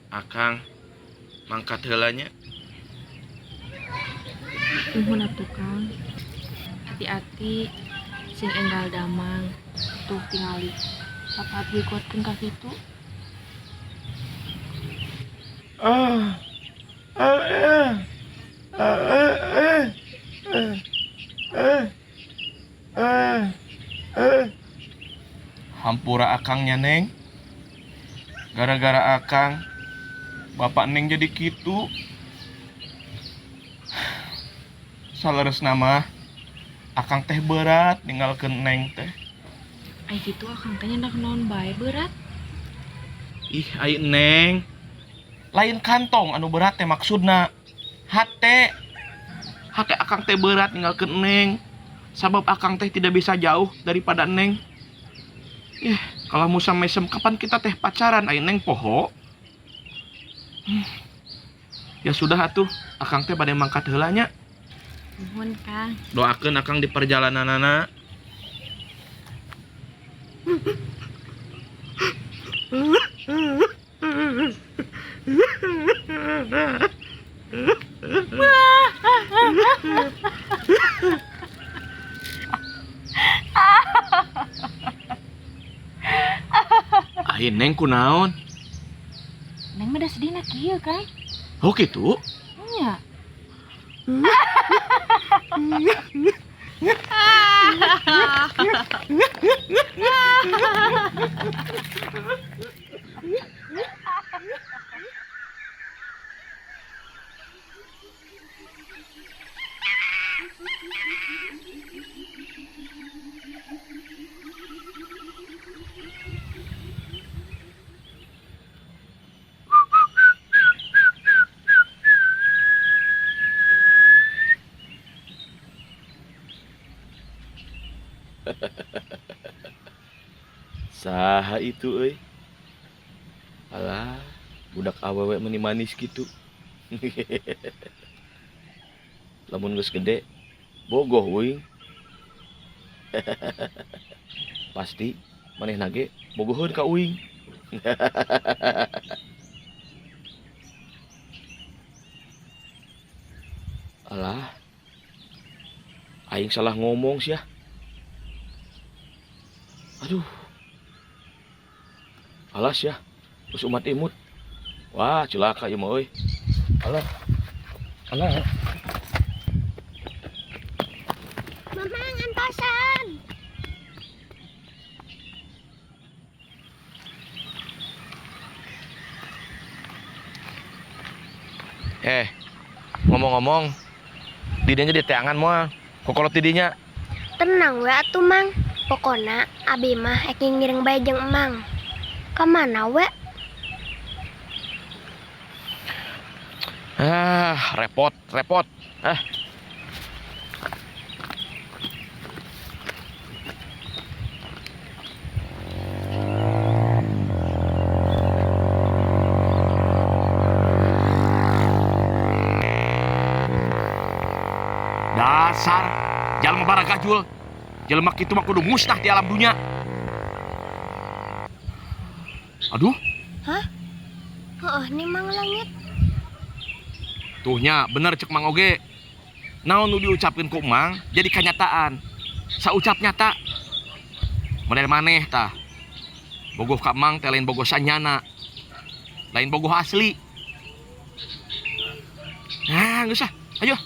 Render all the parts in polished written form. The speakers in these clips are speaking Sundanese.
Akang mangkat heula nya. Nuhun atuh Kang. Hati-hati sing enggal damang. Tuh tingali. Sapat dikuatkeun ka kitu. Ah. Ah, eh. Ah, eh, eh. Eh. Eh. Eh. Eh. Hampura akangnya, Neng. Gara-gara akang, bapak Neng jadi kitu. Saleresna mah akang teh berat ninggalkeun Neng teh. Ai kitu akang teh nyandak naon bae berat? Ih, ai Neng. Lain kantong anu berat teh maksudna. Hate. Hate akang teh berat ninggalkeun Neng. Sabab akang teh tidak bisa jauh daripada Neng. Ih, kalau musa mesem kapan kita teh pacaran ai Neng poho? Ya sudah atuh, akang teh bade mangkat heula nya. Nuhun Kang. Doakeun akang di perjalananana. Ai Neng kunaon? Neng mah da sedihna kieu, Kang. Oh kitu? Nya. Saha itu euy? Alah, budak awewe meni manis gitu. Lamun geus gede, bogoh euy. Pasti manehna ge bogoheun ka uing. Alah, aing salah ngomong sia. Aduh. Alas ya, terus umat imut. Wah, celaka ieu mah euy. Alah. Alah. Mamang antosan. Ngomong-ngomong, didinya di teangan moal. Kokolot didinya. Tenang we atuh, Mang. Pokona abi mah ek ngiring bae jeung Emang. Kamana we? Ah, repot, repot. Ah. Dasar jalma baragajul. Jelema kitu mah kudu musnah di alam dunia. Aduh. Hah? Heeh, nih Mang Langit. Tuhnya bener cek Mang oge. Naon nu diucapkeun ku Mang jadi kenyataan. Saucap nyata. Model maneh tah. Bogoh ka Mang teh lain bogoh sanyana. Lain bogoh asli. Nah, geus ah. Ayo.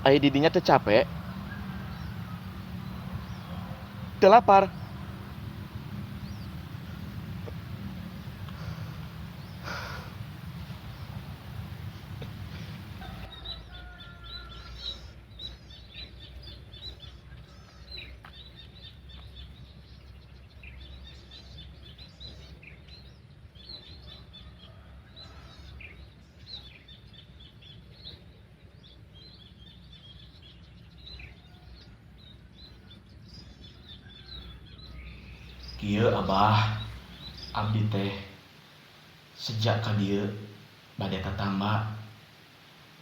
Aya di dinya teh capek. Teu lapar. Kieu Abah, abdi teh sejak ka dieu bade tatamba,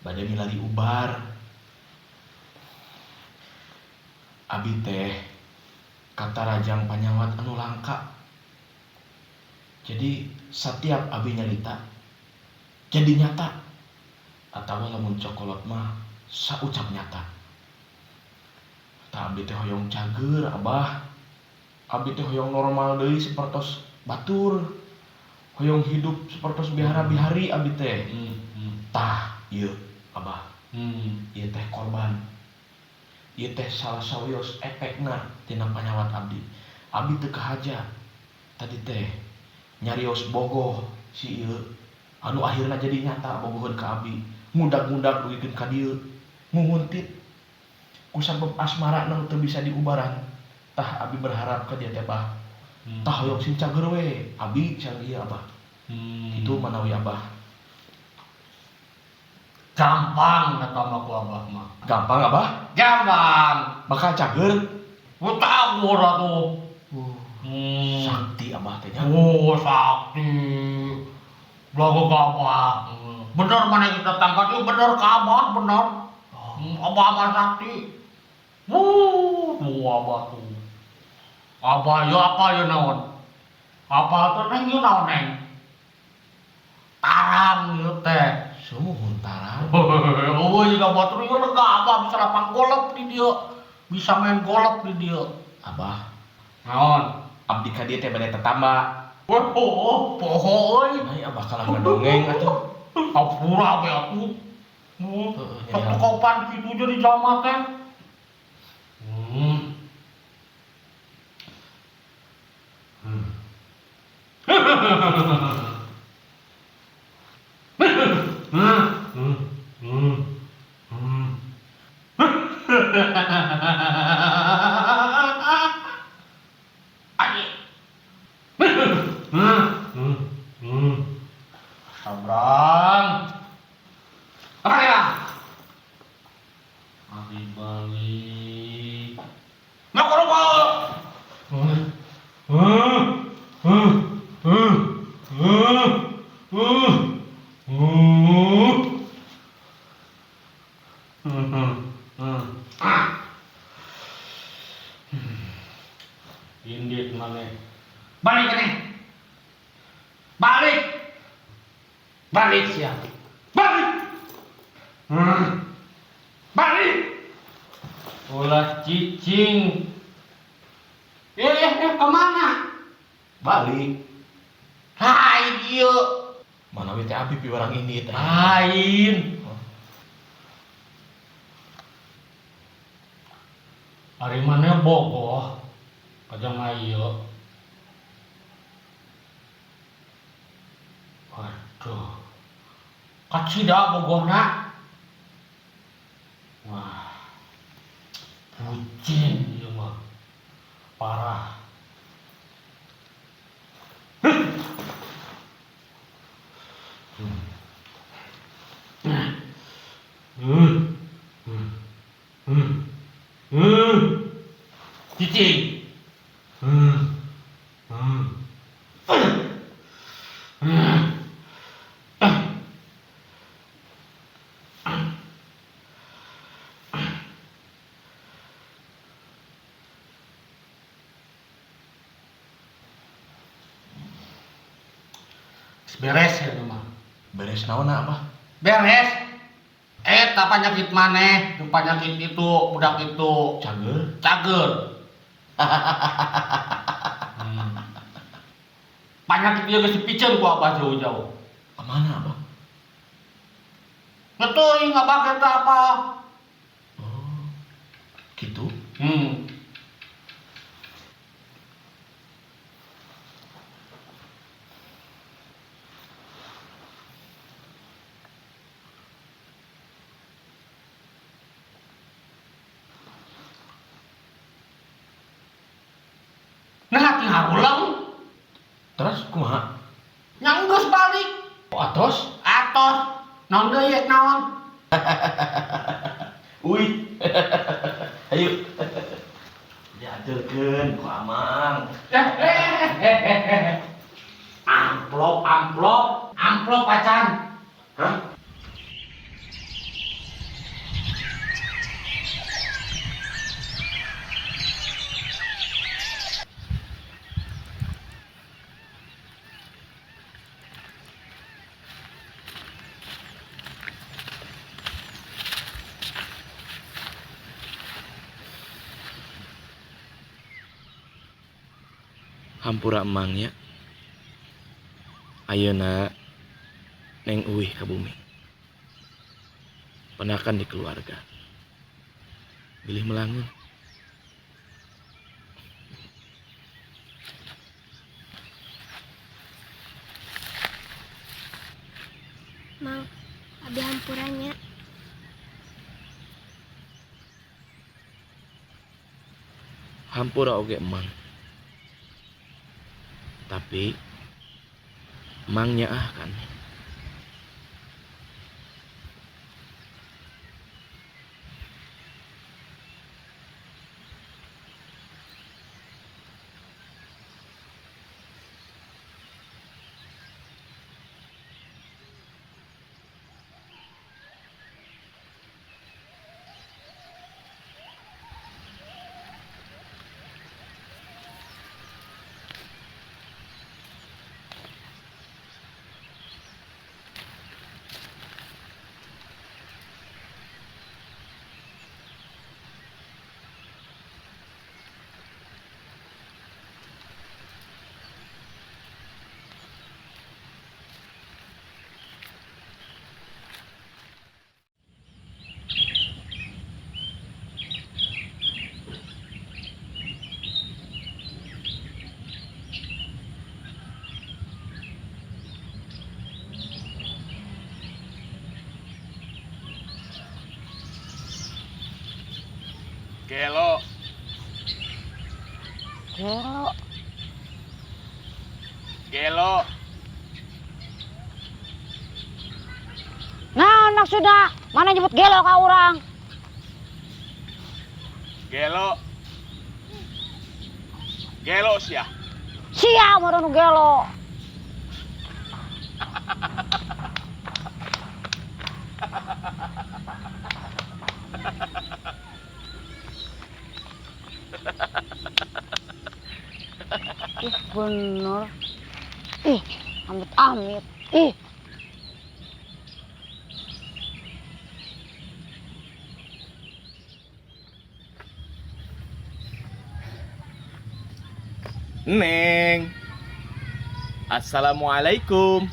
bade milari ubar. Abi teh katarajang panyawat anu langka. Jadi setiap abi nyarita jadi nyata, atawa lamun cokolot mah saucap nyata. Tah abdi teh hoyong cager Abah. Abdi teh hoyong normal deui sapertos batur. Hoyong hidup sapertos bihara-bihari abdi teh. Tah ieu Abah. Ieu teh korban. Ieu teh salah sawios efekna tina panyawat abdi. Abdi teu kahaja tadi teh nyarios bogoh si ieu anu akhirna jadi nyata bogoheun ka abdi. Ngudag-ngudag dugikeun ka dieu, ngunguntit kusabab asmara nu teu bisa diubaran. Tah abi berharap ka dia teh Bah. Tah hoyong sing cager we abi sareng ieu Abah. Kitu manawi Abah. Gampang kata mah ku Abah mah. Gampang Abah? Gampang. Bakal cager? Ku cager atuh. Sakti Abah teh nya. Oh, sakti. Belagu ka Abah. Bener mana kita tangkat ieu bener ka Abah bener. Abah mah sakti. Wuh, tuh Abah tuh. Abah ieu apa ieu naon? Apa tuh neng ieu naon neng? Tarang ieu teh. Sumuhun tarang. Oh, juga batur ieu lega Abah bisa lapang golep di dieu. Bisa main golep di dieu. Abah. Naon? Abdi ka dieu teh bade tatamba. Wah, oh, poho euy. Ai Abah kalah ngadongeng atuh. Hampura we atuh. Heeh, Sok nyari kopan kitu jadi jalma teh. Sabrang. Apa ya? Abi balik. Nak rokok. Indit mana? Balik nih. Balik. Balik siap. Balik. Balik. Ulah cicing. Kemana? Balik. Hai dia. Mana we teh abi piwarang indit. Lain. Ari mana bogoh kajang ayo. Waduh. Kacida bogohna. Wah. Bucin ieu mah. Parah. Cicing. Beres ya mah. Beres naon Abah? Beres. Eta penyakit maneh, jeung penyakit itu, budak itu. Cager. Cager. Penyakit ieu geus dipiceun ku Abah jauh-jauh. Kemana Abah? Ngeteuing Abah eta apa? Gitu. Hmm. Nah, tinggal ulang. Terus kumaha? Yang geus balik. Oh, atos? Atos. Naon deui yek naon? Uy. Ayo. Diaturkeun ku Amang. Amplop, amplop, amplop acan. Hah? Hampura Emang nya. Ayeuna Neng uwih ka bumi. Penakan di keluarga. Bilih melangun. Mang, abi hampuranya. Hampura oge Emang. Tapi Emang nyaah kan. Gelo. Gelo. Gelo. Nah, maksudnya mana nyebut gelo ka urang? Gelo. Gelo sia. Sia meureun nu gelo. Ih, bener. Ih, amit-amit. Ih. Neng. Assalamualaikum.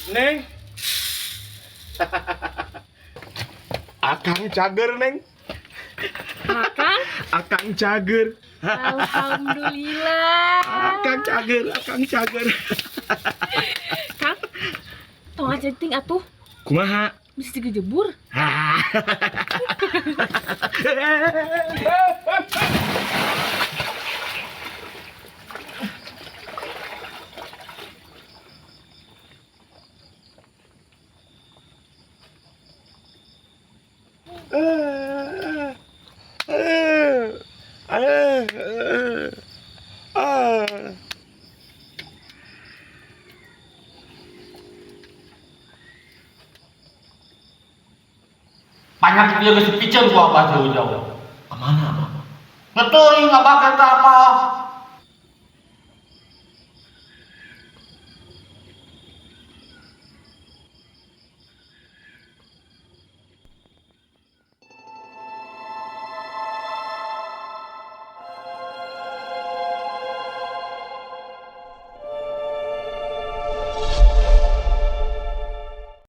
Neng. Akang cager, Neng. Makan? Akang cager. Alhamdulillah. Akang cager, akang cager. Kang, tong aja ting atuh. Kumaha? Bisa digejebur. Banyak dia geus dipiceun ku abah jauh-jauh. Kemana, Abah? Ngeteuing abah kata apa?